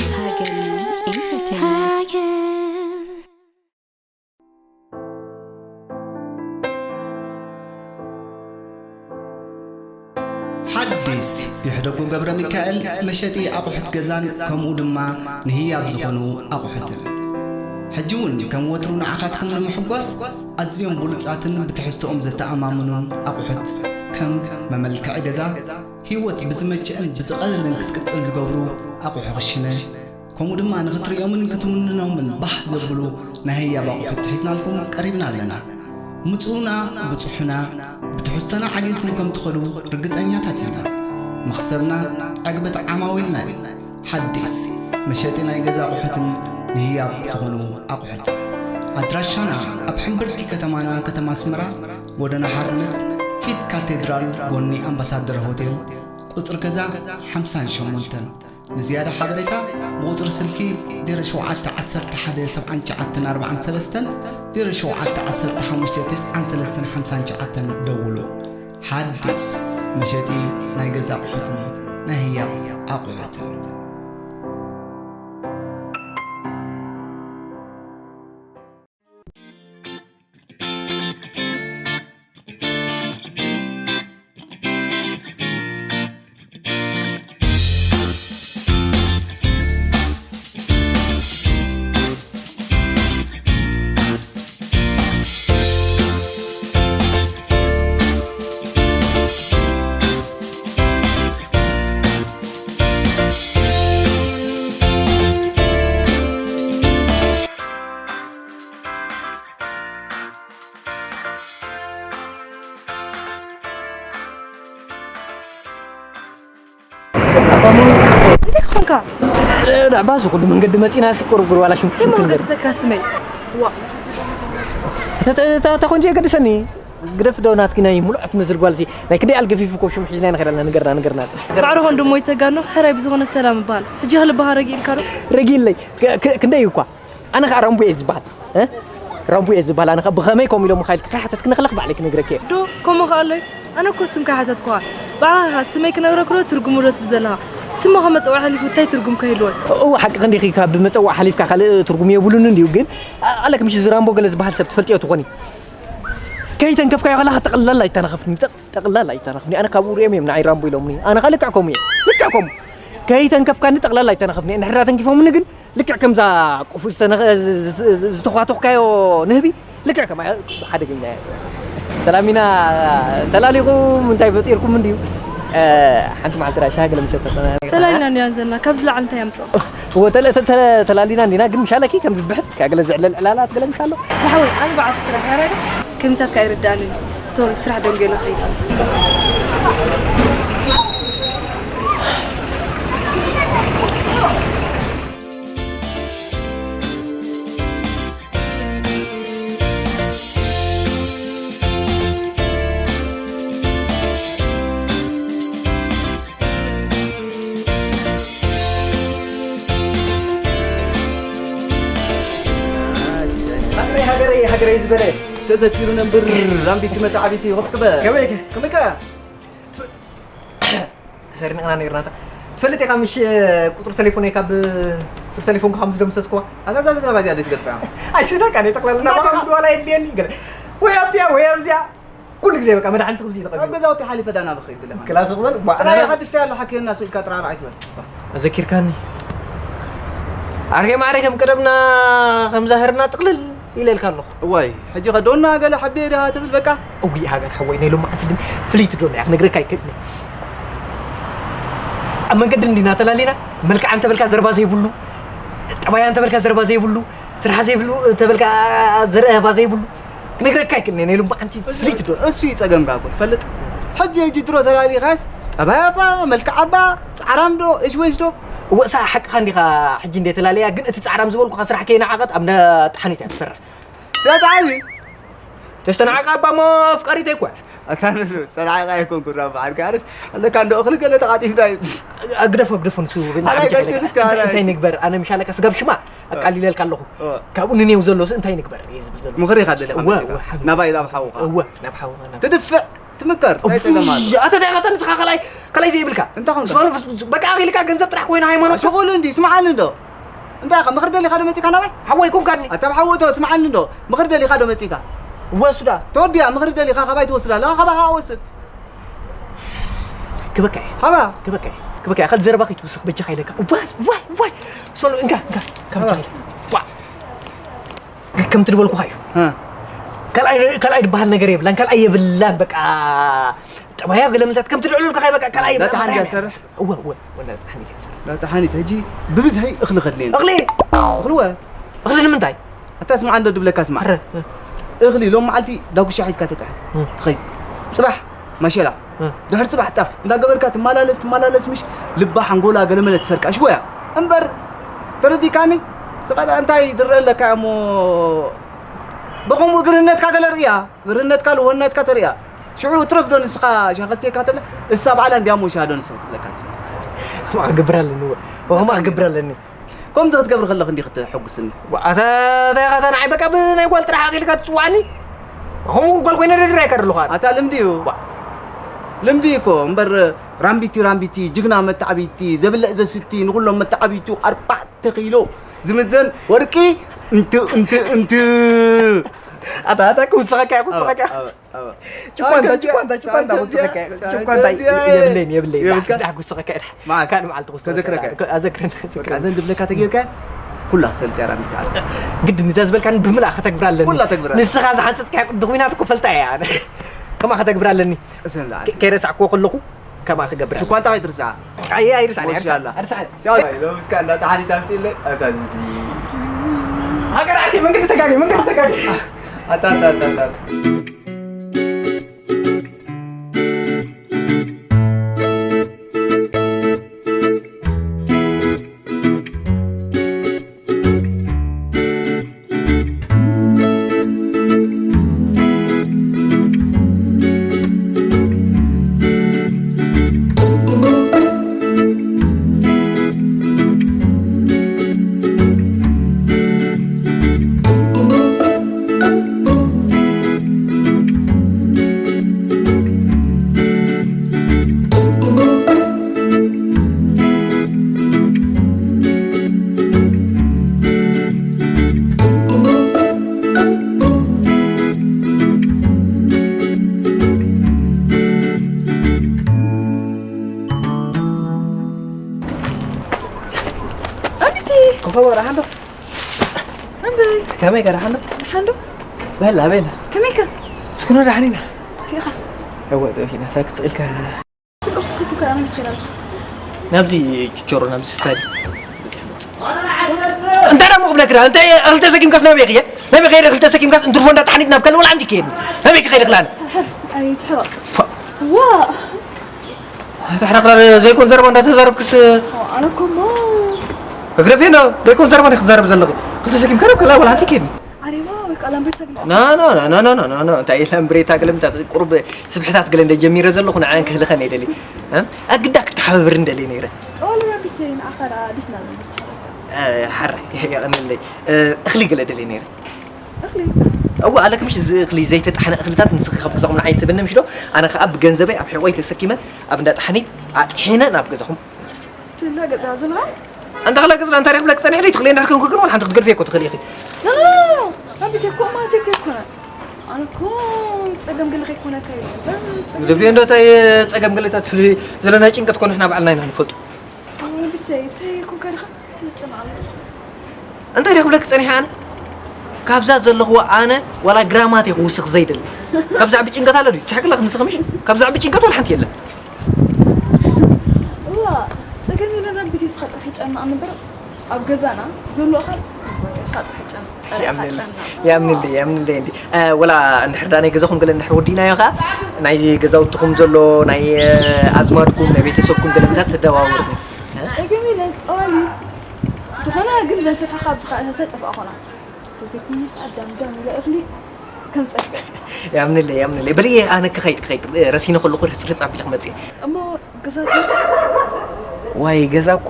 ሃገር ኢንተርቴይንመንት። ሓዲስ ይሕደጉ ገብረ ሚካኤል፣ መሸጢ ኣቑሑት ገዛን ከምኡ ድማ ንህያብ ዝኾኑ ኣቑሑትን። ሕጂ እውን ከም ወትሩ ንዓኻትኩም ንምሕጓስ ኣዝዮም ብሉጻትን ብትሕዝቶኦም ዘተኣማምኑን ኣቑሑት ከም መመልክዒ ገዛ፣ ህይወት ብዝመቸእን ብዝቐለለን ክትቅጽል ዝገብሩ ኣቑሑ ክሽነ፣ ከምኡ ድማ ንኽትርእዮምን ክትውንኖምን ባህ ዘብሉ ናይ ህያብ ኣቑሑት ሒዝናልኩም ቀሪብና ኣለና። ምጽኡና ብጽሑና፣ ብትሕዝቶና ዓጊብኩም ከም ትኸዱ ርግጸኛታት ኢና። መኽሰብና ዕግበት ዓማዊልና እዩ። ሓዲስ መሸጢ ናይ ገዛ ኣቑሑትን ንህያብ ዝኾኑ ኣቑሑት። ኣድራሻና ኣብ ሕምብርቲ ከተማና ከተማ ኣስመራ፣ ጎደና ሓርነት፣ ፊት ካቴድራል፣ ጎኒ ኣምባሳደር ሆቴል፣ ቁጽሪ ገዛ ሓምሳን ሸሞንተን። ንዝያዳ ሓበሬታ ብቁጽሪ ስልኪ ዜሮ ሸውዓተ ዓሰርተ ሓደ ሰብዓን ትሽዓተን ኣርባዓን ሰለስተን፣ ዜሮ ሸውዓተ ዓሰርተ ሓሙሽተ ተስዓን ሰለስተን ሓምሳን ትሽዓተን ደውሉ። ሓዲስ መሸጢ ናይ ገዛ ኣቑሑትን ናይ ህያብ ኣቑሑትን። እንታይ ኾንካ? ንዕባስ ኩሉ መንገዲ መፂና ሲ ቁርጉር ዋላ ሽም ደሞ ክልገድ። ገድሰካ ስመይ። ዋ። እተ- እተ- እተ- እተ ቆንጆ የገድሰኒ። ግደፍ ዶ ናትኪ ናይ ሙሉእ ትመስል ጓል ሲ ናይ ክንደይ ኣልገፊፉ እኮ ሽም ሒዝና ንኸይዳልና ንገርና ንገርና። ባዕሪ ኾን ደሞ ይተጋኖ ሕራይ ብዝኾነ ሰላም እበሃል። ሕጂ ክልባሃ ረጊእልካ ዶ? ረጊእለይ። ክ- ክ- ክንደይ እዩ እኳ? ኣነ ኸዓ ራምቡየ ዝበሃል። እ? ራምቡየ ዝበሃል። ኣነ ኸዓ ብኸመይ ከምኡ ኢሎምኻ ኢልኪ ከይሓተትኪ ንኽለኽ ባዕለይ ክነግረኪ እየ። ዶ? ከምኡ ኸኣ ኣሎይ? ኣነ እኮ ስም ከይሓተትኩኻ። ባዕልኻ ኸኣ ስመይ ክነግረክ ዶ ትርጉሙ ዶ ትብል ዘለኻ? ስምኻ መጸውዒ ሓሊፉ እንታይ ትርጉም ከ ይህልዎ? እወ፣ ሓቅኺ እንዲኺ፣ ካብ መጸውዒ ሓሊፍካ ካልእ ትርጉም የብሉን እንድዩ፣ ግን ኣ-፣ ኣለክ ምሽ እዚ ራምቦ ገለ ዝበሃል ሰብ ትፈልጥዮ ትኾኒ? ከይተንከፍካዮ ከለኻ ጠቕላላ ኣይተናኸፍኒ፣ ጠቕ-፣ ጠቕላላ ኣይተናኸፍኒ። ኣነ ካብኡ ሪኦም እዮም ንዓይ ራምቦ ኢሎምኒ። ኣነ ኸኣ ልክዕ ከምኡ እየ። ልክዕ ከምኡ። ከይተንከፍካኒ ጠቕላላ ኣይተናኸፍኒ። እንድሕር ተንኪፎምኒ ግን ልክዕ ከምዛ ቁፉ ዝተነኸ-፣ ዝ-፣ ዝ-፣ ዝ-፣ ዝተኳተኽካዮ ንህቢ፣ ልክዕ ከማ ሓደገኛ እያ። ሰላም ኢና፣ ተላሊኹም እንታይ ፈጢርኩም እንድዩ? እ፣ ሓንቲ መዓልቲ ራሻ ገለ ምሰ ተጠና-፣ ተላሊና እንዲና ዘለና፣ ካብ ዝለዓል እንታይ ኣምጽኦ? እወ፣ ተለ-፣ ተ-፣ ተ-፣ ተላሊና እንዲና፣ ግን ምሻለኪ ከም ዝብሕት፣ ካብ ገለ ዝዕለል ዕላላት ገለ ምሻሎ? ዝሓወይ፣ ኣነ በዓልቲ ስራሕ፣ ያራይ ከሚሳትካ ኣይርድኣንን። ሶሪ፣ ስራሕ ደንገለ ኸይድ። ሃገረይ፣ ሃገረይ፣ ሃገረይ ዝበለ ተዘኪሩ ነንብር ራምቢቲ መተዓቢቲ ኾፍ ክበ። ከመይ ከ? ከመይ ከ? ሰሪንቕና ነይርና። እታ ትፈልጥ ኢኻ ምሽ ቁጽሪ ተሌፎነይ ካብ ቁጽሪ ተሌፎንካ ከም ዝደምሰስክዋ? ኣታ እዛ ዘረባ እዚኣ ደይ ትገድፋ? ኣይስእነካ፣ ናይ ጠቕላላ ናባኻ ምድዋል ኣየድልየኒ ገለ። ወይ ኣብቲያ ወይ ኣብዚኣ። ኩሉ ግዜ በቃ መድሓንቲ ከምዚ እዩ ኣብ ተቐቢሉ። ገዛውቲ ሓሊፈ ዳና ብኸይድ ብለኻ። ክላስ ክበል፣ ባ-፣ ጥራይ ኣና ሓድሽ ኣሎ ሓኪየና ስኢልካ ጥራራ ኣይትበል። ኣዘኪርካኒ። ኣርገ ማዕረ ከም ቀደምና ከም ዛህርና ጥቕልል ኢለልካ ኣለኹ። እዋይ፣ ሕጂ ከዶና ገለ ሓቤ ዲኻ ትብል በቃ። እውይ፣ ሃገር ሓወይ፣ ናይ ሎማዓንቲ ግን ፍልይቲ ዶ እያ፣ ክነግረካ ኣይክእልን እየ። ኣብ መንገዲ እንዲና ተላሊና፣ መልክዓ እንተበልካ ዘረባ ዘይብሉ፣ ጠባያ እንተበልካ ዘረባ ዘይብሉ፣ ስራሕ ዘይብሉ እንተበልካ ዘረባ ዘይብሉ፣ ክነግረካ ኣይክእልን እየ፣ ናይ ሎማዓንቲ ፍልይቲ ዶ። እሱ እዩ ጸገምካ እኮ፣ ትፈልጥ? ሕጂ፣ ሕጂ ድሮ ተላሊኻስ፣ ጠባያ እባ፣ መልክዓ እባ፣ ጻዕራም ዶ፣ እሽወሽ ዶ? እወ፣ እሳ ሓቅኻ እንዲኻ፣ ሕጂ እንደ ተላለያ፣ ግን እቲ ጻዕራም ዝበልኩኻ ስራሕ ከይነዓቐት ኣብ እንዳ ጠሓኒት እያ ትሰርሕ። ሰይጣን! ተስተናዓቃ እባ እሞ ኣፍቃሪተይ እኮ እያ። ኣታ ንሱ ጸናዕቃ ኣይኮንኩን ራባ ዓድካ። ኣነስ ኣለካ እንዶ እኽሊ ገለ ተቓጢፍና እዩ። ግደፎ፣ ግደፎ፣ ንሱ ግን ኣነ ሓንቲ ገለ ኣይትንስ እንታይ፣ እንታይ ንግበር? ኣነ ምሻለካ ስጋብ ሽማ ኣቃሊለልካ ኣለኹ። እ። ካብኡ ንኔው ዘሎስ እንታይ ንግበር? እየ ዝብል ዘሎ። ምኽሪ ኢኻ ደሊኻ እወ፣ መጺኻ። እወ፣ ሓው። ናባይ ናብ ሓውኻ። እወ፣ ናብ ሓውኻ፣ ናብ ትድፍዕ። ትምከር፣ እንታይ ጸገም ኣሎ? ኣታ እንታይ ኢኻ ንስኻ ካልኣይ፣ ካልኣይ ዘይብልካ? እንታይ ኾንካ? ስማሉ በቃ ኣኺልካ ገንዘብ ጥራሕ ኮይና ሃይማኖት። ሽቑሉ እንዲ፣ ስምዓኒ እንዶ። እንታይ ኢኻ፣ ምኽሪ ደሊኻ ዶ መጺእካ ናባይ? ሓወይ ኮንካኒ። ኣታ ብሓወቶ፣ ስምዓኒ እንዶ። ምኽሪ ደሊኻ ዶ መጺእካ? ወስዳ። ተወዲኣ፣ ምኽሪ ደሊኻ ካባይ ትወስድ ኣለኻ፣ ካባኻ ወስድ። ክበካ እየ። ሃባ። ክበካ እየ። ክበካ እየ። ካልእ ዘረባ ከይትውስኽ በጃኻ ኢለካ። ዋይ፣ ዋይ፣ ዋይ። ስማሉ፣ እንካ፣ እንካ፣ እንካ በጃኻ ኢለካ። ዋ። ከምቲ ዝበልኩኻ እዩ። እ። ካልኣይ፣ ካልኣይ ዝበሃል ነገር የብላን፣ ካልኣይ የብላን፣ በቃ ጠባያ ገለ ምልታት ከምቲ ልዕሉ ኢልካ በቃ ካልኣይ ላታ ሓኒት የብላን። እያ ዝሰርሕ? እወ፣ እወ፣ እወ፣ ላታ ሓኒት እያ ዝሰርሕ። ላታ ሓኒት፣ ሕጂ ብብዝሒ እኽሊ ከድልየኒ። እኽሊ? እኽሊ እወ። እኽሊ ንምንታይ? ኣታ ስምዓ እንዶ ድብለካ ስምዓ። ኣረ፣ እ። እኽሊ ሎም መዓልቲ ዳጉሻ ሒዝካ ተጥሕን። እ። ትኸይድ። ጽባሕ ማሸላ። እ። ድሕሪ ጽባሕ ጣፍ እንዳገበርካ ትመላለስ፣ ትመላለስ፣ ምሽ ልባ ሓንጎላ ገለመለ ትሰርቃ ሽወያ። እምበር ተረዲካኒ? ስኻ እንታይ ድረአለካ እሞ ብኸምኡ ግርህነትካ ገለ ርእያ፣ ግርህነትካ ልወነትካ ተርእያ። ሽዑ ትረፍ ዶ ንስኻ ሻኸስቴካ ተብላ፣ እሳ ባዕላ እንዲያ ሞ ሻዶ ንስኻ ትብለካ። ከማኣ ክገብር ኣለኒ፣ ወ-፣ ወ-፣ ከማኣ ክገብር ኣለኒ። ከምዚ ክትገብር ከለኽ እንዲኽ ትሐጉስኒ። ዋ፣ ኣታ፣ ኣታ፣ ኣታ፣ ንዓይ በቃ ብናይ ጓል ጥራሕ ኣኺልካ ትጽዋዕኒ? ከምኡ ጓል ኮይነ ደድር ኣይከርልኳን። ኣታ ልምዲ እዩ። ዋ። ልምዲ እዩ እኮ፣ እምበር ራምቢቲ፣ ራምቢቲ፣ ጅግና መታዕቢቲ፣ ዘብልዕ ዘስቲ፣ ንኹሎም መታዕቢቱ ኣርባዕተ ኪሎ ዝምዘን ወርቂ፣ እንት፣ እንት፣ እንት። ኣታ፣ ኣታ፣ ክውስኸካ እየ፣ ክውስኸካ እየ። ኣባ፣ ኣባ፣ ኣባ። ጭቋንታ፣ ኣባ፣ ጭቋንታ፣ ጭቋንታ፣ ኣባ፣ ክውስኸካ እየ። ኣባ፣ ጭቋንታ ኣባ፣ የብለይን፣ የብለይን። የብልካ? ዳሕ ክውስኸካ እየ። መዓስ? ካልእ መዓልቲ ክውስኸካ እየ። ተዘክረካ? ኣዘክረን፣ በቃ፣ ኣዘክረን። እዘን ድብለካ ተጌርካ፣ ኩላ ሰልጥ እያ ራምቢቲ ዓለም። ግድን እዛ ዝበልካኒ ብምላእ ከተግብራ ኣለኒ። ኩላ ተግብራ። ንስኻ ዝሓንጸጽካያ ቅዲ ኲናት እኮ ፈልጣ እያ። ከማ ከተግብራ ኣለኒ። እሰን ዝዓል። ከ-፣ ከይረሳዕክዎ ከለኹ፣ ከማ ክገብር ኣለኒ። ኳንታ ከይትርስዓ። ኣይ፣ ኣይርስዓን፣ ኣይርስዓን፣ ወሻላ። ኣይርስዓን። ቻው። ሎምስ ከኣ እንዳተሓሊት ኣምጺእለይ፣ ኣታ ዝዚ። ሃገር ዓርከይ፣ መንገዲ ተጋጊ፣ መንገዲ ተጋጊ። ኣታ፣ ኣታ፣ ኣታ፣ ኣታ። ኣቢቲ! ኮኾብ ደሓን ዶ? ኣበይ? ከመይ ከ ደሓን ዶ? ደሓን ዶ? በላ፣ በላ። ከመይ ከ? እስኩኖ ደሓን ኢና። ፊኻ? እወ፣ ጥዑይ ኢና። ሳክት ስቕ ኢልካ። ኩሉ ክትሰቲ እኮ ኣነ ምትኸዳት። ናብዚ ችቾሮ፣ ናብዚ ስታዲ። እንታይ ደሞ ክብለክ ደኣ? እንታይ እኽሊ ተሰኪምካስ ናበይ ክየ? ናበይ ከይደ እኽሊ ተሰኪምካስ እንትርፎ እንዳተሓኒት ናብ ካልእ ወላ ዓንዲ ከየድኒ። ናበይ ክኸይድ እኽሊ ኣነ? ኣይትሕረቕ። ፋ- ዋ! ተሕረቕ ዘይኮን ዘረባ እንዳተዛረብክስ። ኣነ እኮ እሞ እግረ ፌኖ ዘይኮን ዘረባ ዲኺ ትዛረቢ ዘለኺ? እኽሊ ተሰኪምካ ናብ ካልእ ወላ ዓንዲ ከየድኒ። ዓሬባ ወይ ከዓ ላምበሬታ ግን ና፣ ና፣ ና፣ እንታይ ላምበሬታ ግለምታት ቁሩብ ስብሕታት ግለ እንደ ጀሚረ ዘለኹ ንዓን ክህልኸን እየ ደልየ። እ? ኣግዳ ክተሓባበርን ደልየ ነይረ። ጠዋል ራቢት ንዓኻ ደኣ ደስ ናብ እ፣ ሓራ፣ የቐንለይ። እ፣ እኽሊ ግለ ደልየ ነይረ። እኽሊ? እወ፣ ኣለክ ምሽ እዚ እኽሊ ዘይተጣሕነ እኽልታት ንስኺ ካብ ገዛኹም ንዓይ ትብኒ ምሽ ዶ? ኣነ ከኣ ብገንዘበይ ኣብ ሕቖይ ተሰኪመ ኣብ እንዳ ጣሕኒት ኣጥሒነ ናብ ገዛኹም። ትላ ገዛ ዝብላ? ኣንታ ክላ ገዝላ እንታይ ሪኽብላ ክጸንሕ ደይ ትኽሊ እንዳርክን ክግን ወላ ሓንቲ ክትገድፊ እኮ ትኽሊ ኢኺ። ኖ፣ ኖ፣ ኖ፣ ኖ። ራቢት እኮ ማለት እኮ ኣይኮነ። ኣነ እኮ ጸገም ገለ ከይኮነካ ኢለ። ጸገም ግደፊ እንዶ እንታይ ጸገም ገለታት ትብሊ? ዘለና ጭንቀት ኮነ ንሕና ባዕልና ኢና ንፈልጦ። ራቢት ዘይ፣ እንታይ ኮንካ ዲኻ? እንታይ ትጨነቕ ኣለኻ? እንታይ ሪኽብላ ክጸንሕ ኣነ? ካብዛ ዘለኽዎ ኣነ ዋላ ግራማት እየ ክውስኽ ዘይደሊ። ካብ ዛዕቢ ጭንቀት ኣሎ ድዩ? ትስሕቅላ ክንስኻ ምሽ? ካብ ዛዕቢ ጭንቀት ወላ ሓንቲ የለን። እዋ፣ ጸገም የለን ራቢት፣ እስኻ ጥራሕ ጨነቕ እምበር ኣብ ገዛና ዘሎ ኣኻል እስኻ ጥራሕ ጨነቕ፣ ጸሪኻ ያምንል-፣ ጨነቕ። ያምንልይ፣ ያምንልይ እንዲ። እ፣ ወላ እንድሕር ዳ ናይ ገዛኹም ገለ እንድሕር ወዲናዮ ኸኣ፣ ናይ ገዛውትኹም ዘሎ፣ ናይ፣ እ፣ ኣዝማድኩም፣ ናይ ቤተሰብኩም ገለ ምታት ተደዋውርኒ። እ? ጸገም የለን፣ ጠዋሊ። እንተኾነ ግን ዘንስርሕኻ ኣብዚ ኸኣ ተሰጠፍ ኣኾና። ተዘይኮይኑ ኣዳም ዳም ኢለ እኽሊ ከም ጸግዕ። ያምንለይ፣ ያምንለይ። በልየ ኣነ ክኸይድ፣ ክኸይድ። ረሲነ ከለኹ ርጽርጽ ኣቢለ ክመጽእ እየ። እሞ ገዛ ትመጽእ? ዋይ፣ ገዛ እኮ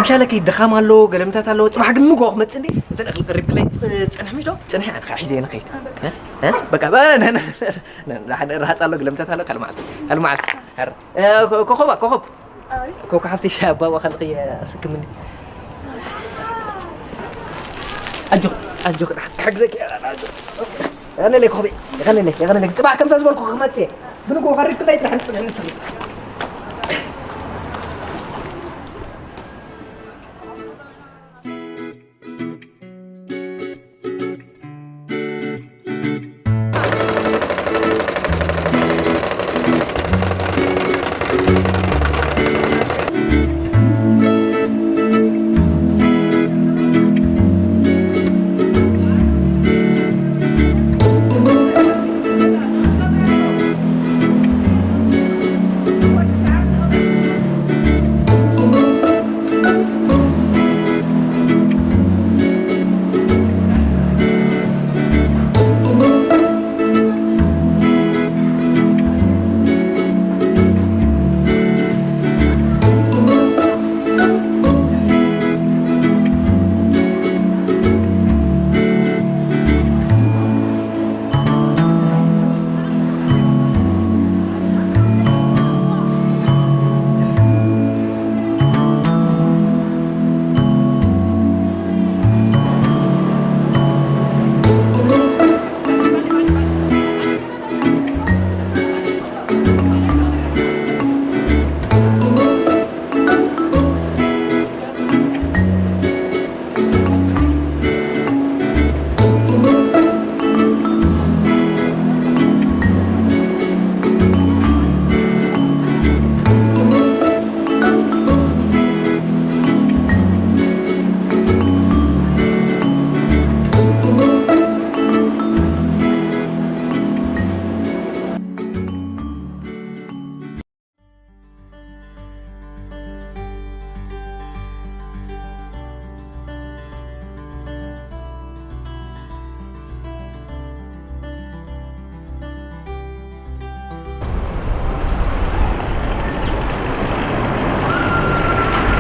ምሻለከይ ድኻም ኣሎ፣ ገለምታት ኣሎ። ጽባሕ ግን ንጎ ክመጽእ እንዴ? እንተ ደኣ ክልቅሪብ ክለይ ጽንሕ ምሽ ዶ? ጽንሕ፣ ኣነ ከዓ ሒዘ ንኸይድ። እ? እ? በቃ፣ በ-፣ ነ-፣ ነ-፣ ነ-፣ ሓደ ርሃጽ ኣሎ፣ ገለምታት ኣሎ፣ ካልእ መዓልቲ፣ ካልእ መዓልቲ። ኧረ፣ እ፣ ኮ-፣ ኮኾባ፣ ኮኾብ። ኮኮ ሓፍተይ፣ ኣባባ ከልኽየ ኣስክምኒ። ኣጆኽ፣ ኣጆኽ፣ ክሕግዘኪ። የቐንየለይ ኮኾበይ፣ የቐንየለይ፣ የቐንየለይ። ጽባሕ ከምዛ ዝበልኩ ክመጽእ እየ። ብንግሆ ቀሪብክለይ ጥራሕ ንጽንሕ ንስኺ።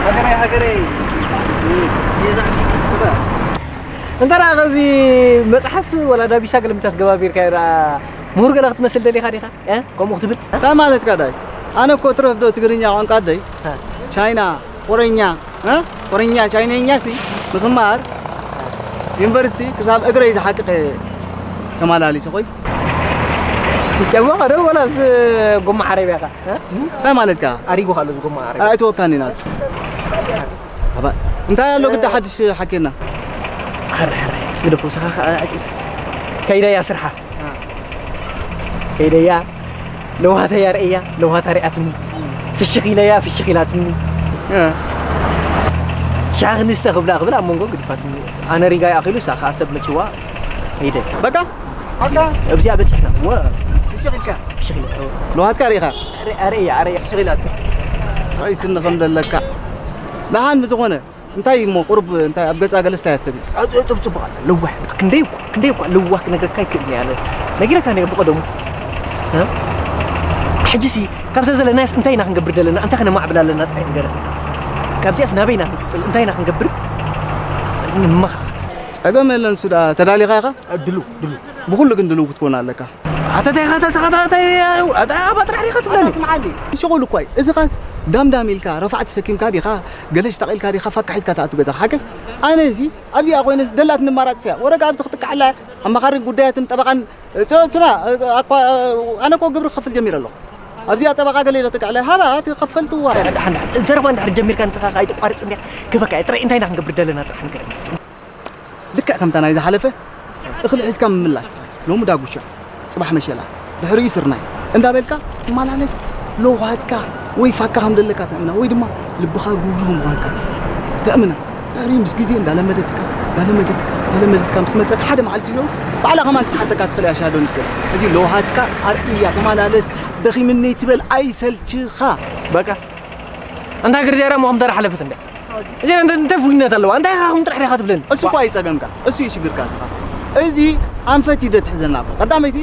ሃገረይ፣ ሃገረይ። እንተ ደኣ ኸዚ መጽሓፍ ወላ ዳቢሳ ገለምታት ገባቢርካዮ ደኣ ምሁር ገለ ክትመስል ደሊኻ ዲኻ? እ? ከምኡ ክትብል? እንታይ ማለትካ ዳይ? ኣነ እኮ ትረፍ ዶ ትግርኛ ቋንቋ ኣደይ? እ። ቻይና፣ ቁረኛ፣ እ? ቁረኛ፣ ቻይነኛ ሲ ንኽመሃር ዩኒቨርሲቲ ክሳብ እግረይ ዝሓቅቐ ተመላሊሰ ኮይስ። ጨሞ ኸዶ ወላስ ጎማ ዓረብያ ኻ? እ? እንታይ ማለትካ? ኣሪጉ ኻሎ ዝጎማ ዓረብያ። ኣይተወካኒ ናቱ። ኣባ፣ እንታይ ኣሎ ግዳ ሓድሽ ሓኬና? ሓረ፣ ሓረ። ግደፎ፣ ስኻ ኸኣ ኣጭ-፣ ከይደያ ስርሓ። ከይደያ፣ ለውሃተያ ርእያ፣ ለውሃታ ርእያትኒ። ፍሽኽ ኢለያ፣ ፍሽኽ ኢላትኒ። እ። ሻሂ ክንስተ ክብላ ክብል ኣብ መንጎ ግድፋትኒ። ኣነ ሪጋይ ኣኺሉ፣ እሳ ኸኣ ሰብ መጺዋ። ከይደ። በቃ? በቃ? ኣብዚኣ በጺሕና። ወ-፣ ፍሽኽ ኢልካ? ፍሽኽ ኢለ። ለውሃትካ ርኢኻ? ኣረ-፣ ኣርእያ፣ ኣርእያ። ፍሽኽ ኢላትኒ። ራእይ ስኒ ከም ዘለካ። ደሓን ብዝኾነ፣ እንታይ እሞ ቁሩብ እንታይ ኣብ ገጻ ገለስታ እያ ዝተብል? አ-፣ ጽ-፣ ጽቡቕ፣ ጽቡቕ ኣላ። ለዋህ። ክንደይ እኳ፣ ክንደይ እኳ ለዋህ ክነግረካ ይክእል እየ ኣነ። ነጊረካ ነይረ ብቐደሙ። እ? ሕጂሲ ካብዛ ዘለናያስ እንታይ ኢና ክንገብር ዘለና? እንታይ ከነማዕብል ኣለና ጥራይ ንገረኒ። ካብዚኣስ ናበይ ኢና ክንቅጽል? እንታይ ኢና ክንገብር? ንመኻኸር። ጸገም የለን፣ ሱዳ ተዳሊኻ ኢኻ? ድሉው፣ ድሉው። ብኹሉ ግን ድሉው ክትኮን ኣለካ። ኣታ እንታይ ኢኻ ተስኻ፣ ኣታ እንታይ፣ ኣታ ኣባ ጥራሕ ዲኻ ትብለኒ? ኣታ ስምዓኒ። ሽቑል እኳ እዩ። እዚኻስ ዳምዳም ኢልካ፣ ረፋዕ ተሰኪምካ ዲኻ፣ ገለሽ ጠቒልካ ዲኻ፣ ፋካ ሒዝካ ትኣቱ ገዛኻ፣ ሓቀይ? ኣነ እዚ ኣብዚኣ ኮይነስ ደላትኒ ኣማራጺ እያ። ወረጋ ኣብዚ ክጥቃዕላ፣ ኣማኻሪ ጉዳያትን ጠበቓን፣ እ፣ ፅ-፣ ስማ፣ እ፣ ኣኳ-፣ እ፣ ኣነ እኮ ግብሪ ክኸፍል ጀሚረ ኣለኹ። ኣብዚኣ ጠበቓ ገለ ኢለ ጥቃዕላ፣ ሃባ፣ እቲ ከፈልትዋ። ደሓን፣ ደሓን። ዘረባ እንድሕር ጀሚርካ ንስኻ ከኣ ኣይተቋርጽ እንዲያ። ክበካ እየ። ጥራይ እንታይ ኢና ክንገብር ደለና ጥራሕ ንገረኒ። ልክዕ ከምታ ናይ ዝሓለፈ እኽሊ ሒዝካ ምምላስ ጥራይ። ሎሚ ዳጉሻ፣ ጽባሕ መሸላ፣ ድሕሪኡ ስርናይ እንዳበልካ ትመላለስ። ለውሃትካ ወይ ፋካ ከም ዘለካ ተእምና፣ ወይ ድማ ልብኻ ርጉርጉር ምዃንካ ተእምና። ድሕሪኡ ምስ ግዜ እንዳለመደትካ፣ እንዳለመደትካ፣ እንዳለመደትካ ምስ መጸት፣ ሓደ መዓልቲ ዶ ባዕላ ከማን ክትሓተካ ትኽእል እያ ሻዶ ንስለ። እዚ ለውሃትካ ኣርእያ፣ ተመላለስ፣ ደኺምኒ ትበል፣ ኣይሰልችኻ። በቃ። ኣንታ ግርዚያራ እሞ ከምታ ሓለፈት እንዳ። እዚኣ እንተ-፣ እንታይ ፍሉይነት ኣለዋ? እንታይ ኢኻ ከምኡ ጥራሕ ዲኻ ትብለኒ? እሱ እኳ እዩ ጸገምካ። እሱ እዩ ሽግርካ እስኻ። እዚ ኣንፈት እዩ ደትሕዘና እኮ። ቀዳመይቲ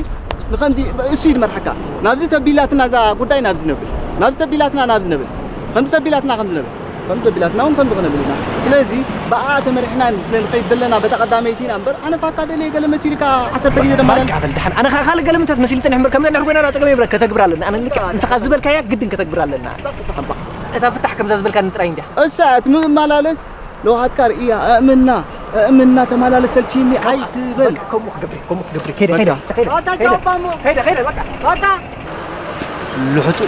ንኸምዚ እሱ እዩ ዝመርሓካ። ናብዚ ተቢላትና እዛ ጉዳይ ናብዚ ነብል። ናብዚ ተቢላትና ናብዚ ነብል። ከምዚ ተቢላትና ከም ዝነብር፣ ከምዚ ተቢላትና እውን ከምዚ ክነብል ኢና። ስለዚ ብኣ ተመሪሕና ስለ ንኸይድ ዘለና በታ ቀዳመይቲ ኢና እምበር፣ ኣነ ፋካ ደልየ ገለ መሲልካ ዓሰርተ ግዜ ደማላል። ባቃ በል ደሓን። ኣነ ኸዓ ካልእ ገለ ምንታት መሲሉ ይጸንሕ እምበር፣ ከምዛ ንሕና ኮይና ጸገም የብለን፣ ከተግብር ኣለና። ኣነ ልክዕ ንስኻ ዝበልካያ ግድን ከተግብር ኣለና። እታ ፍታሕ ከምዛ ዝበልካኒ ጥራይ እንድያ። እሳ እቲ ምመላለስ ለውሃትካ ርእያ፣ ኣእምና፣ ኣእምና ተመላለስ ሰልችይኒ ኣይትበል። በቃ ከምኡ ክገብር፣ ከምኡ ክገብር። ከይደ፣ ከይደ፣ በቃ። ከይደ፣ በቃ ከይደ፣ ቻው፣ ባሞ። ከይደ፣ ከይደ፣ በቃ። በቃ። ልሕጡ።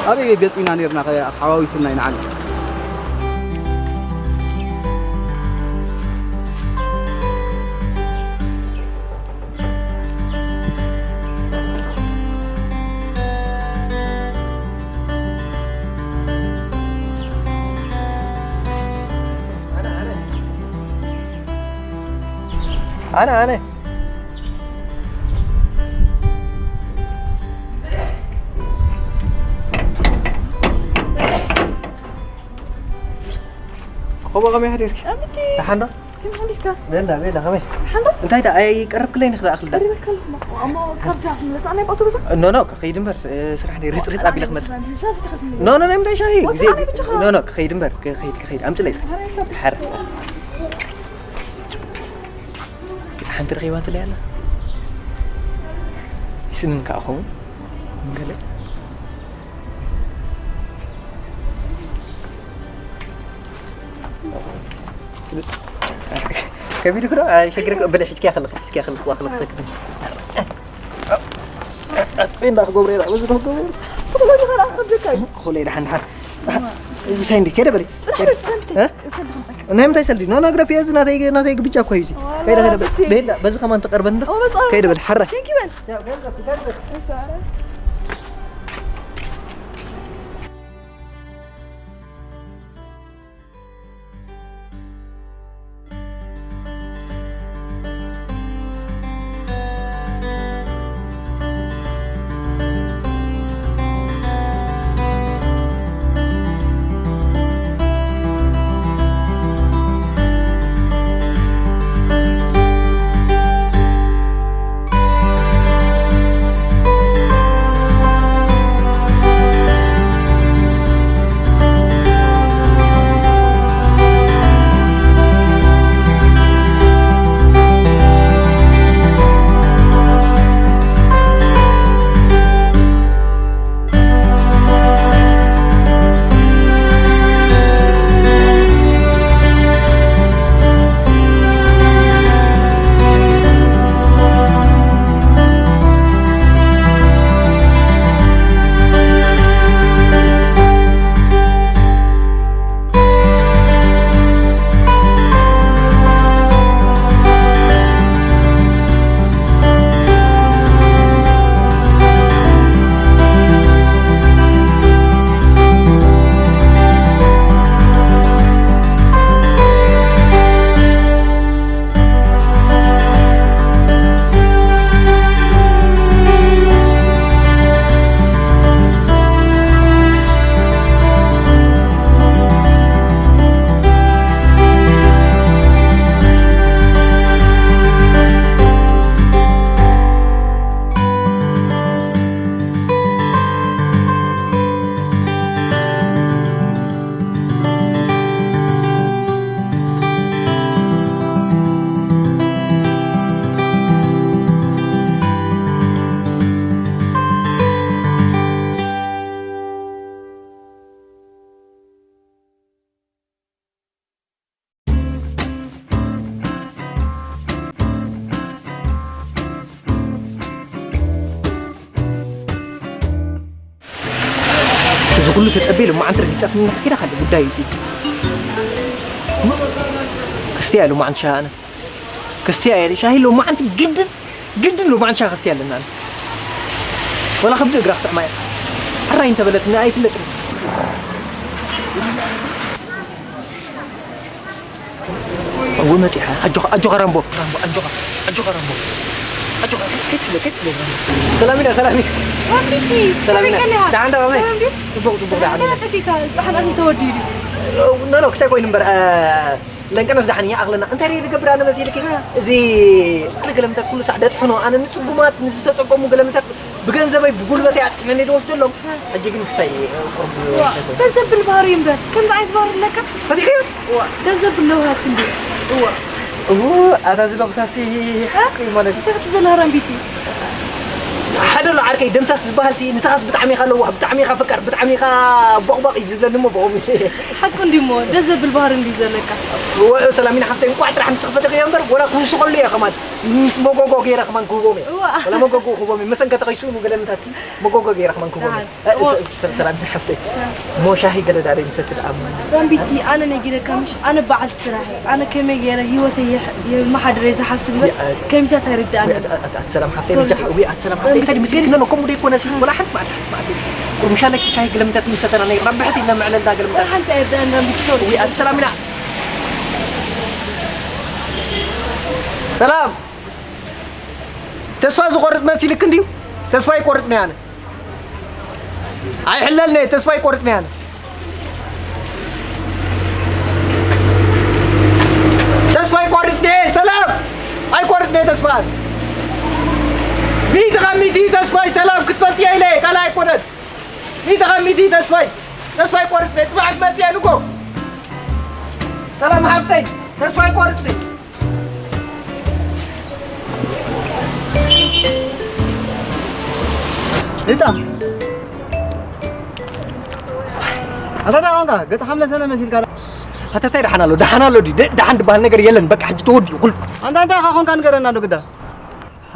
ኣበይ ገጽ ኢና ኔርና ከ ሓዋዊሱና ኢና ዓሚ። ኣነ፣ ኣነ። ኸቦ ከመይ ሓዲርኪ? ኣምቲ። ደሓን ዶ? ከም ሓሊፍካ? ቤላ፣ ቤላ፣ ከመይ? ደሓን ዶ? እንታይ ደኣ ኣይቀረብክለይን ኢኺ ደኣ ክልዳ? ቀሪበልካ ኣለኹ እሞ። እሞ ካብዛ ክትምለስ ንዓናይ ብኣውቶቡስ? ኖ፣ ኖ፣ ክኸይድ እምበር፣ እ፣ ስራሕ ነይሩ፣ ርጽርጽ ኣቢለ ክመጽእ። ሻሂ ተኸፍኒ። ኖ፣ ኖ፣ ኖ፣ እንታይ ሻሂ? ወዲ ግዜ፣ ኣነ ብቻ ኖ፣ ኖ፣ ክኸይድ እምበር፣ ክኸይድ፣ ክኸይድ። ኣምጽለይ። ኣረ፣ ኣይከብድ። ሓረ። ሓንቲ ረኺባትለይ ኣላ። ይስንን ከኣ ኸውን። ገለ። ከቢድኩ ዶ? ኣይ፣ ሸግረክ በለ፣ ሒዝኪያ ከለኺ፣ ሒዝኪያ ከለኺ፣ ዋ፣ ከለኺ ሰክት። ቤንዳ ክገብሮ ኢላ፣ በዚ ዶ ክገብሮ ኢላ? ክኾሎ ኢላ፣ ሓን፣ ሓን። እዚ ሳይ እንዲ፣ ከይደ በሊ። ጽናሕ፣ ከይደ። ጽናሕ፣ እ? ሰልዲ ከምጻልካ። ናይ ምንታይ ሰልዲ? ኖ፣ ኖ፣ ግረፍ፣ እዚ ናተይ፣ ናተይ ግብጃ እኮ እዩ እዚ። ዋላ ከይደ፣ ከይደ በሊ። ብቲ። ቤንዳ፣ በዚ ከማን ትቐርበኒ ዶ? ኦ፣ በጻ። ከይደ በሊ፣ ሓራ። ሸንኪ በል። ያው፣ ገንዘብ፣ ገንዘብ። እሺ፣ ኣረ። እዚ ኩሉ ተጸቤ ሎማዓንቲ ረጊጻትኒ እንድሕር ከይዳ ካልእ ጉዳይ እዩ እዚ። ክስትያ እየ ሎማዓንቲ ሻሂ ኣነ። ክስትያ እየ ሻሂ ሎማዓንቲ ግድን፣ ግድን ሎማዓንቲ ሻሂ ከስትያ ኣለና ኣነ። ወላ ከብዲ እግራ ክስዕማ እየ። ሕራይ እንተበለትኒ ኣይፍለጥን። እወ መጺኣ። ኣጆኻ፣ ኣጆኻ ራምቦ፣ ራምቦ፣ ኣጆኻ፣ ኣጆኻ ራምቦ። ኣጆኻ፣ ከይትስለ፣ ከይትስለ ራምቦ። ሰላም ኢና፣ ሰላም ኢና። ራምቢቲ፣ ሰላም ኢና። ከመይ ቀኒኻ? ደሓን ዶ ከመይ? ሰላም ድዩ? ጽቡቕ፣ ጽቡቕ፣ ደሓን ደሓን ኢና። ጠፊእካ፣ ዝጠሓን ኣትዩ ተወዲኡ ድዩ? ኖ፣ ኖ፣ ክሳይ ኮይኑ እምበር፣ እ፣ ለንቀነስ ዳሕን ይኣኽለና። እንታይ ደይ ዝገብር ኣነ መሲልኪ? እዚ እኽሊ ገለምታት ኩሉ ሳዕ ደጥሕኖ። ኣነ ንጽጉማት፣ ንዝተጸገሙ ገለምታት ብገንዘበይ ብጉልበተይ ኣጥሕነ እየ ዝወስደሎም። ሕጂ ግን ክሳይ ቁርብ ዋ፣ ደስ ዘብል ባህሪ እዩ እምበር፣ ከምዚ ዓይነት ባህሪ ኣለካ? ፈቲሕዮ? ዋ፣ ደስ ዘብል ለውሃት እንዲ። ዋ። እሁ፣ ኣታ ዝለቑሳሲ እ? ሓቂ ማለት እዩ። እንታይ ክትዘላ ሃራምቢቲ? ሓደ ኣሎ ዓርከይ ደምሳስ ዝበሃል ሲ፣ ንስኻስ ብጣዕሚ ኢኻ ለዋህ፣ ብጣዕሚ ኢኻ ፈቃር፣ ብጣዕሚ ኢኻ ቦቕባቕ እዩ ዝብለኒ እሞ ብኦም። ሓቁ እንዲ እሞ፣ ደስ ዘብል ባህሪ እንዲ ዘለካ። ወ-፣ ሰላሚና ሓፍተይ፣ እንቋዕ ጥራሕ ንስኺ ፈተኽዮ እምበር፣ ወላ ክውስኸሉ እየ ከማን። ምስ መጎጎ ገይረ ከማን ክህቦም እየ። እዋ። ወላ መጎጎ ክህቦም እየ። መሰንከ ተኸይሱ ንገለምታት ሲ፣ መጎጎ ገይረ ከማን ክህቦም እየ። ደሓን። እ፣ እዋ። ሰ-፣ ሰ-፣ ሰላሚና ሓፍተይ። እሞ ሻሂ ገለ ዳኣ ዘይንሰቲ ደኣ እሞ። ራምቢቲ፣ ኣነ ነጊረካ ምሽ፣ ኣነ በዓልቲ ስራሕ እየ። ኣነ ከመይ ገይረ ህይወተይ የሕ-፣ የመሓድር እየ ዝሓስብ እምበር፣ ያ፣ እ፣ ከሚሳት ኣይርድኣንን። ያ፣ ኣት-፣ ኣት-፣ ኣት ሰላም ሓፍተይ ሶሪ። በጃኺ። እዊ፣ ኣት ሰላም ሓፍተይ፣ ራምቢቲ፣ እንታይ ድምስኪ ግን ክነኖ፣ ከምኡ ደይኮነ ሲ፣ ወላ ሓንቲ መዓልቲ፣ ሓንቲ ቁርምሻ ለኪ ሻሂ ገለ ምታት ንሰተና ናይ ራብሕቲ ኢና ምዕለል ዳ ገለ ወላ ምታት። ሓንቲ ኣይርድኣን ራምቢቲ፣ ሶሪ። እዊ፣ ኣት ሰላም ኢና። ሰላም። ተስፋ ዝቆርጽ መሲልክ እንድዩ? ተስፋ ይቆርጽ ነው ያነ። ኣይሕለልነ፣ ተስፋ ኣይቆርጽነ ኣነ። ተስፋ ኣይቆርጽነ፣ ሰላም ኣይቆርጽነ ተስፋ። ሚእቲ ካብ ሚእቲ ተስፋይ ሰላም ክትፈልጥያ ኢለ፣ ካልእ ኣይኮነን። ሚእቲ ካብ ሚእቲ ተስፋይ፣ ተስፋ ኣይቆርጽነ፣ ጽባሕ ክትመጽእ እየ ንጎ። ሰላም ሓፍተይ፣ ተስፋ ኣይቆርጽነ። ሪጣ፣ ኣታ እንታይ ኾንካ? ገጽ ሓምለ ሰነ መሲልካ። ኣታ እንታይ ደሓን ኣሎ? ደሓን ኣሎ ድዩ? ደ-፣ ደሓን ዝበሃል ነገር የለን። በቃ ሕጂ ተወዲኡ ኩሉ። ኣንታ እንታይ ኢኻ ኾንካ ንገረና ዶ ግዳ?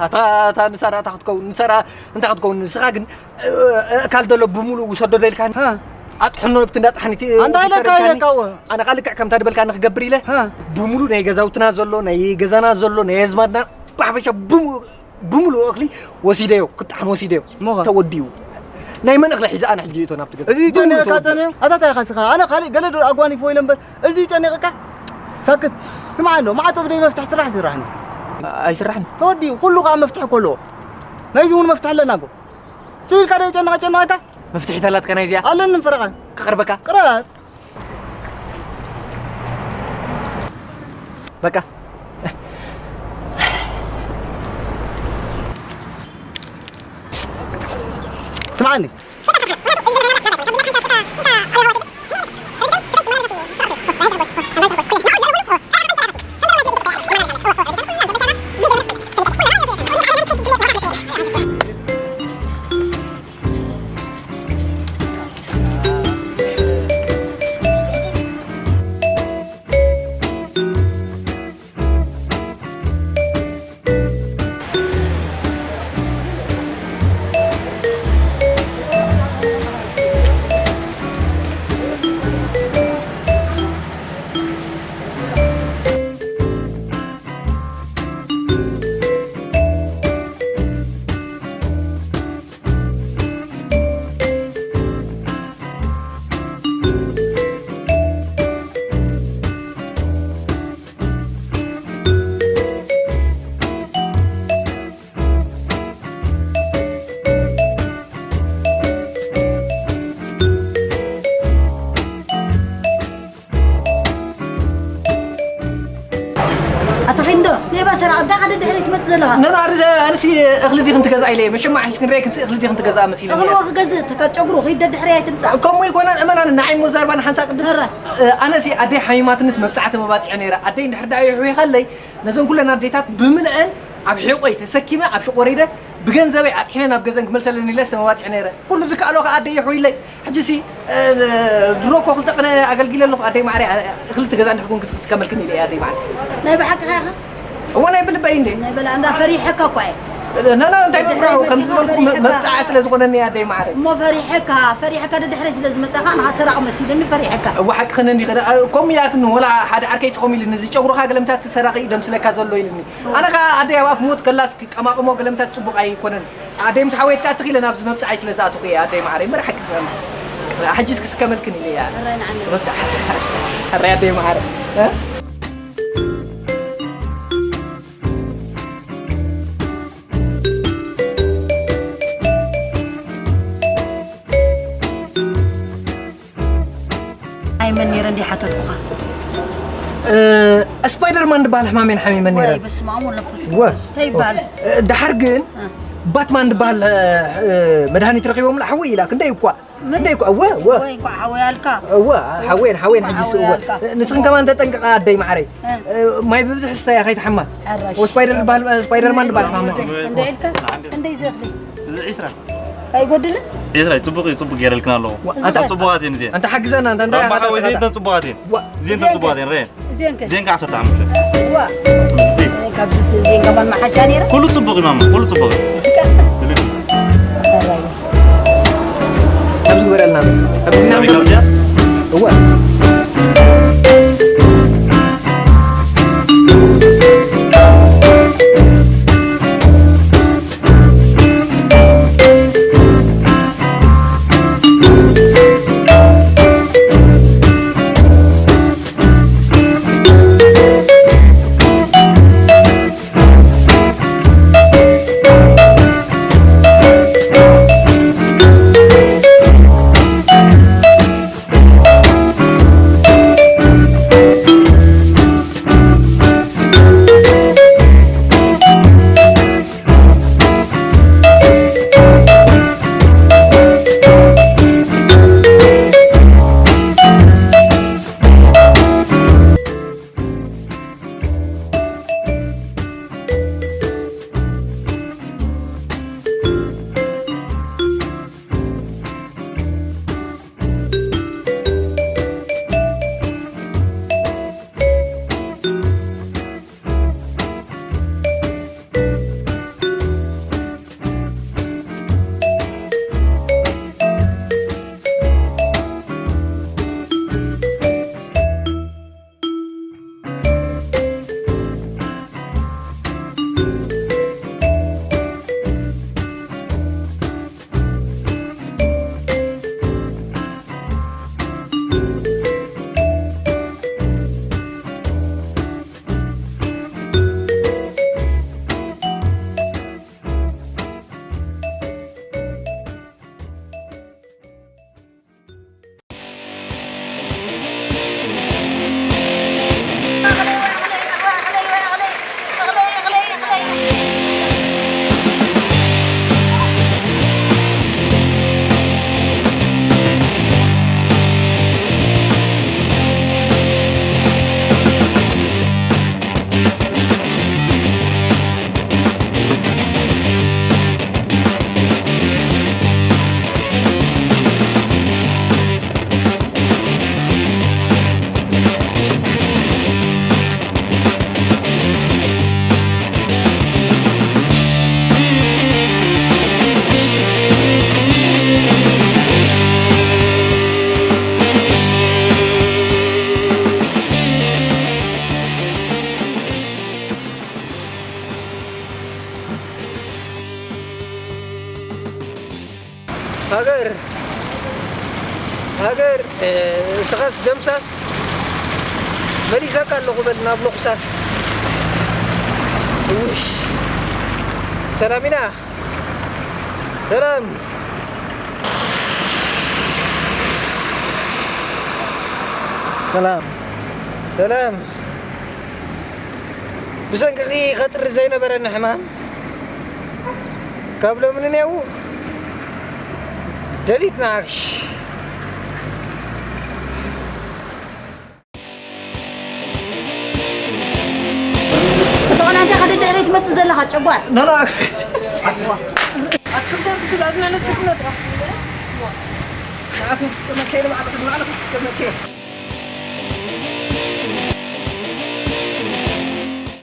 ኣታ፣ ኣታ ንሳ ደኣ እንታይ ክትከውን? ንሳ ደኣ እንታይ ክትከውን? ንስኻ ግን፣ እ-፣ እ-፣ ኣካል ደሎ ብምሉእ ውሰዶ ዶ ኢልካኒ? ሃ። ኣጥሕኖ ብቲ እንዳጥሓኒት፣ ኣንታ ኢለካ፣ ኢለካ እወ። ኣነ ኸኣ ልክዕ ከምታ ድበልካኒ ክገብር ኢለ፣ ሃ። ብምሉእ ናይ ገዛውትና ዘሎ፣ ናይ ገዛና ዘሎ፣ ናይ ኣዝማድና ብሓፈሻ ብሙ-፣ ብምሉእ እኽሊ ወሲደዮ፣ ክጥሓን ወሲደዮ። እሞ ኸ? ተወዲኡ። ናይ መን እኽሊ ሒዘ ኣነ ሕጂ እቶ ናብቲ ገዛ? እዚ ጨኒቕካ ብምሉእ ተወዲኡ። ጸኒሑ? ኣታ እንታይ ኢኻ ስኻ? ኣነ ካልእ ገለ ዶ ኣጓኒፎ ኢለ እምበር፣ እዚ ጨኒቕካ? ሳክት። ስምዓ ኣሎ፣ ማዕጾ ብደይ መፍትሕ ስራሕ ይስራሕኒ። ኣይስራሕን። ተወዲኡ፣ ኩሉ ከኣ መፍትሕ እኮ ኣለዎ። ናይዚ እውን መፍትሕ ኣለና እኮ። ስው ኢልካ ዶ የጨንቐ ጨንቐካ? መፍትሒት ኣላትካ ናይዚኣ? ኣለኒ ፈረቓ። ክቐርበካ? ቅረብ። በቃ። ስምዓኒ። ኣታ ኺንዶ፣ ናይ ባሰራ፣ ኣብ ዳኻ ደድሕረይ ትመጽእ ዘለኻ? ነና፣ ኣነ፣ ኣነሲ እኽሊ ዲኽን ትገዝኣ ኢለ እየ። መሸማዕ ሒዝክን ርኤክንሲ እኽሊ ዲኽን ትገዝኣ መሲለኒ እኽሊ እየ። ወ ክገዝእ፣ ተካ ጨጉሩ ኺደድሕረይ ኣይትምጻእ። ከምኡ ኣይኮነን፣ እመናኒ፣ ንዓይ እሞ ዛርባ ንሓንሳእ ቅድም ነረ። እ፣ ኣነሲ ኣደይ ሓሚማትንስ መብጻዕቲ መባጺዐ ነይረ። ኣደይ እንድሕር ደኣ ይሕውይኻለይ፣ ነዘን ኩለን ኣዴታት ብምልአን ኣብ ሒቆይ ተሰኪመ ኣብ ሹቕ ወሪደ ብገንዘበይ ኣጥሒነ ናብ ገዘን ክመልሰለን ኢለ ዝተመባጺዐ ነይረ። ኩሉ ዝከኣሎ ከኣ ኣደይ ይሕውይለይ። ሕጂሲ፣ እ፣ ድሮ እኮ ክልተ ቅነ ኣገልጊለ ኣለኹ ኣደይ ማዕረ፣ እ፣ ክልተ ገዛ እንድሕር ኮንክስ ክስከመልክን ኢለ ኣደይ ማዕረ። ናይ ብሓቂ ኢኻ? እወ ናይ ብልበይ እንዴ። ናይ በላ እንዳ ፈሪሐካ እኮ እየ። ና፣ ና፣ እንታይ ናይ ብፍራሁ ከም ብሓቂ ዝበልኩ መ-፣ ፈሪሐካ። መብጻዓ ስለ ዝኾነኒ ኣደይ ማዕረ። እሞ ፈሪሐካ፣ ፈሪሐካ ደድሕረይ ስለ ዝመጻኻ ንኻ ሰራቒ መሲሉኒ ፈሪሐካ። እወ ሓቅኽን እንዲ ኸደ፣ እ፣ ከምኡ ኢላትኒ ወላ ሓደ ዓርከይሲ ከምኡ ኢሉኒ፣ እዚ ጨጉርኻ ገለምታት ሰራቒ እዩ ደምስለካ ዘሎ ኢሉኒ። ኣነ ኸኣ ኣደይ ኣብ ኣፍ ሞት ከላስ ክቀማቕሞ ገለምታት ጽቡቕ ኣይኮነን። ኣደይ ምስ ሓወየት ከኣ ትኽ ኢለ ናብዚ መብጽዓይ ስለ ዝኣተኹ እየ ኣደይ ማዕረ። እምበር ሓቂ ትዛረብ። ሕጂስ ክስከመልክን ኢለ እየ ኣነ። ሕራይ ንዓና። መብጽዓ። ሕራይ ኣደይ ማዕረ። እ? ኣይመን ነይረ እንዲ ሓተትኩኻ። ስፓይደርማን ዝበሃል ሕማም እየን ሓሚመን ነይረን። በስመ ኣብ ወወልድ ወመንፈስ ቅዱስ እንታይ ይበሃል? ድሓር ግን ባትማን ዝበሃል መድሃኒት ረኺቦምላ ሓወይ ኢላ ክንደይ እኳ እንደ እኮ እወ እወ ወይ እንኳ ሓወይ ኣልካ። እወ ሓወይን ሓወይን ሕጂ እወ። ንስኽን ከማን ተጠንቀቓ ኣደይ ማዕረይ። ማይ ብብዝሕ ስታያ ከይትሓማ። ስፓይደር ዝበሃል ስፓይደርማን ዝበሃል ሕማም መፅእ። እንደ ኢልካ እንደ ይዘኽሊ እዚ ዒስራ ካይጎድልን ዒስራ እዩ። ፅቡቕ እዩ። ፅቡቕ ገይረልክና ኣለኹ። ኣንታ ፅቡቓት እየን እዚአን። ኣንታ ሓግዘና ኣንታ እንታይ ኣንታ ሓወይ እዚአን እተን ፅቡቓት እየን። እዚአን እተን ፅቡቓት እየን። ሬ እዚአን ከ እዚአን ከ ዓሰርተ ሓሙሽተ ዋ ካብዚ እዚአን ከማን መሓጫ ነይረ። ኩሉ ፅቡቕ እዩ ማማ፣ ኩሉ ፅቡቕ እዩ። ኣብዚ ግበረልና። ኣብዚ ናበይ ናበይ ካብዚኣ? እወ። ሃገር ሃገር፣ እስኻስ ደምሳስ መሊሰካ ኣለኹ በል ናብ ሎኽሳስ። ውሽ ሰላም ኢና። ሰላም ሰላም ሰላም። ብሰንክኺ ኸጥሪ ዘይነበረኒ ሕማም ካብ ሎሚ ንኔዉ ደሊትና ዓሽ። እንተኾነ እንታይ ሓደ ድሕሪ ትመጽእ ዘለኻ ጨጓር? No, no, actually. ኣትስልተ ዝትላልና ነብስክነት ንዓኹም ስትመከይን ባዕልኹም ባዕልኹም ስትመከይን